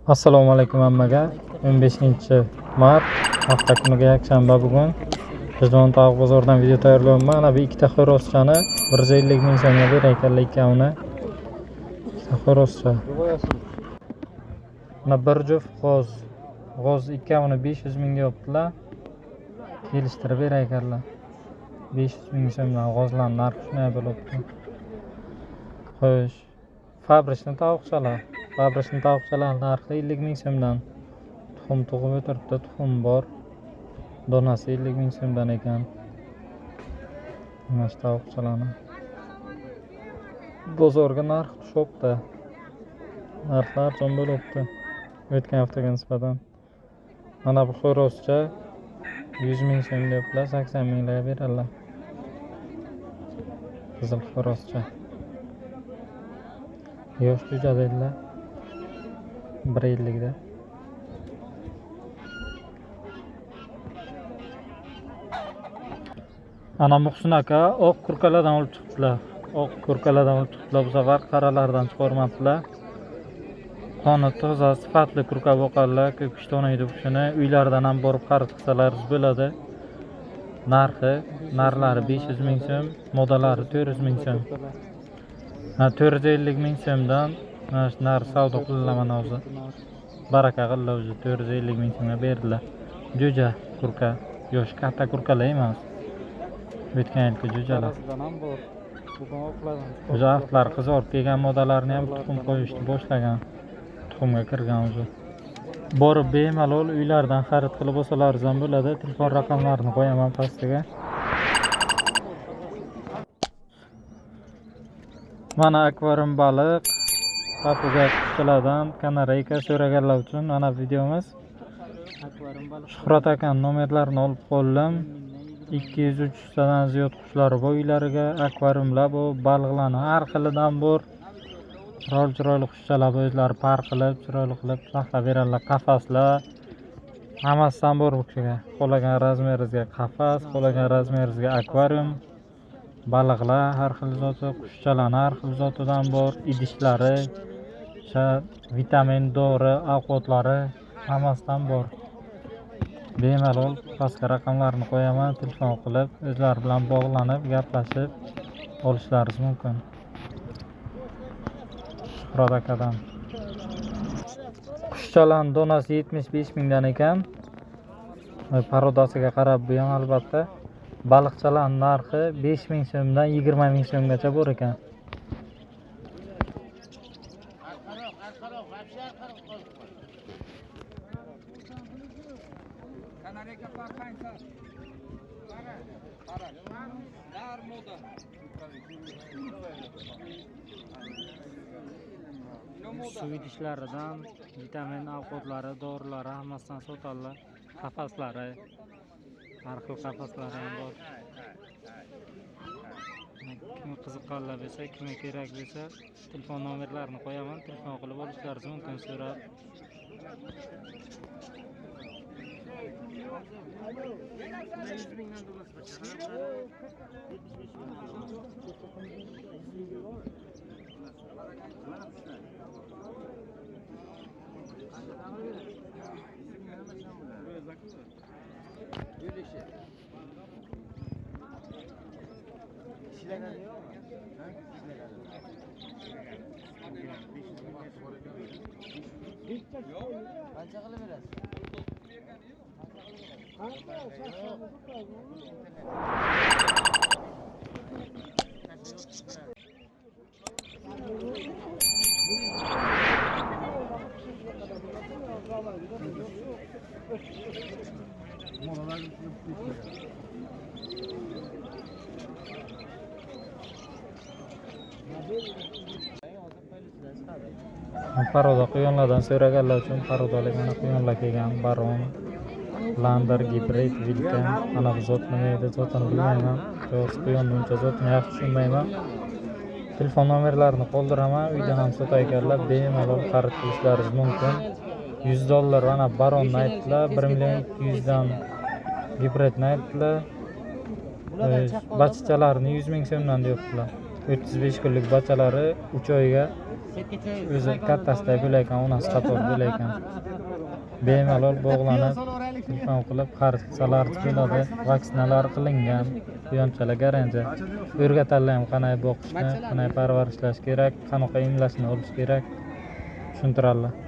Assalomu alaykum hammaga. 15 mart, hafta kuniga yakshanba bugun. G'ijduvon tovuq bozoridan video tayyorlayapman. Mana bu ikkita xo'rozchani 150 ming so'mga berar ekanlar ikkovini. Ikkita xo'rozcha. Mana bir juft g'oz. G'oz ikkovini 500 mingga yopdilar. Kelishtirib berar ekanlar. 500 ming so'mdan g'ozlarning narxi shunday bo'libdi. Xo'sh, fabrikni tovuqchalar. Fabrikni tovuqchalar narxi 50 ming so'mdan. Tuxum tug'ib o'tiribdi, tuxum bor. Donasi 50 ming so'mdan ekan. Mana shu tovuqchalarni. Bozorga narx tushibdi. Narxlar arzon bo'libdi o'tgan haftaga nisbatan. Mana bu xo'rozcha 100 ming so'm deyaptilar, 80 minglarga beradilar. Qizil xo'rozcha. Yosh jo'ja dedilar. 1 yillikda. Ana Muhsin aka oq kurkalardan olib chiqdilar. Oq kurkalardan olib chiqdilar, bu safar qaralardan chiqarmabdilar. Qoni toza, sifatli kurka boqarlar, ko'p kishi taniydi bu kishini. Uylaridan ham borib xarid qilsalaringiz bo'ladi. Narxi, narlari 500 ming so'm, modalari 400 ming so'm. Ha, 450 ming so'mdan mana shu narx savdo qildilar mana hozir. Baraka qildilar, o'zi 450 ming so'mga berdilar. Jo'ja kurka, yosh katta kurkalar emas. O'tgan yilgi jo'jalar. O'zi aftlar qizarib kelgan, modalarni ham tuxum qo'yishni boshlagan. Tuxumga kirgan o'zi. Borib bemalol uylardan xarid qilib olsalaringiz ham bo'ladi. Telefon raqamlarini qo'yaman pastiga. Mana akvarium baliq, papuga qushchalardan kanareyka so'raganlar uchun mana videomiz. Shuhrat akani nomerlarini olib qoldim. 200-300 tadan ziyod qushlari bor uylariga, akvariumlar bor, baliqlarni har xilidan bor. Chiroyli chiroyli qushchalar bor, o'zlari par qilib, chiroyli qilib saqlab beradilar, qafaslar hammasidan bor bu kishiga. Xohlagan razmeringizga qafas, xohlagan razmeringizga akvarium, baliqlar har xil zoti, qushchalarni har xil zotidan bor, idishlari, o'sha vitamin, dori, ovqatlari hammasidan bor. Bemalol pastga raqamlarni qo'yaman, telefon qilib, o'zlari bilan bog'lanib, gaplashib olishlaringiz mumkin. Shuhrat akadan. Qushchalarning donasi 75 mingdan ekan. Parodasiga qarab bu ham albatta. Baliqchalarning narxi 5 ming so'mdan 20 ming so'mgacha bor ekan. Suv idishlaridan, vitamin ovqatlari, dorilari hammasidan sotadilar. Qafaslari, har xil qafaslari ham bor. Kim qiziqqanlar bo'lsa, kimga kerak bo'lsa, telefon nomerlarini qo'yaman, telefon qilib olishlaringiz mumkin so'rab. Qancha qilib berasiz? Paroda quyonlardan so'raganlar uchun parodalik mana quyonlar kelgan, baron, lander, gibrid, vilka. Mana bu zot nima edi, zotini bilmayman. To'g'risi quyonni uncha zotini yaxshi tushunmayman. Telefon nomerlarini qoldiraman, uydan ham sotar ekanlar, bemalol xarid qilishlaringiz mumkin. $100 mana baronni aytdilar, 1 million 200 dan gibridni aytdilar. Bachchalarini 100 ming so'mdan deyaptilar. 35 kunlik bachalari 3 oyga O'zi kattasiday bo'lar ekan, onasi qator bo'lar ekan. Bemalol bog'lanib, telefon qilib xarid qilsalar bo'ladi. Vaksinalar qilingan, quyonchalar garanti. O'rgatadilar ham qanday boqishni, qanday parvarishlash kerak, qanaqa emlashni olish kerak, tushuntiradilar.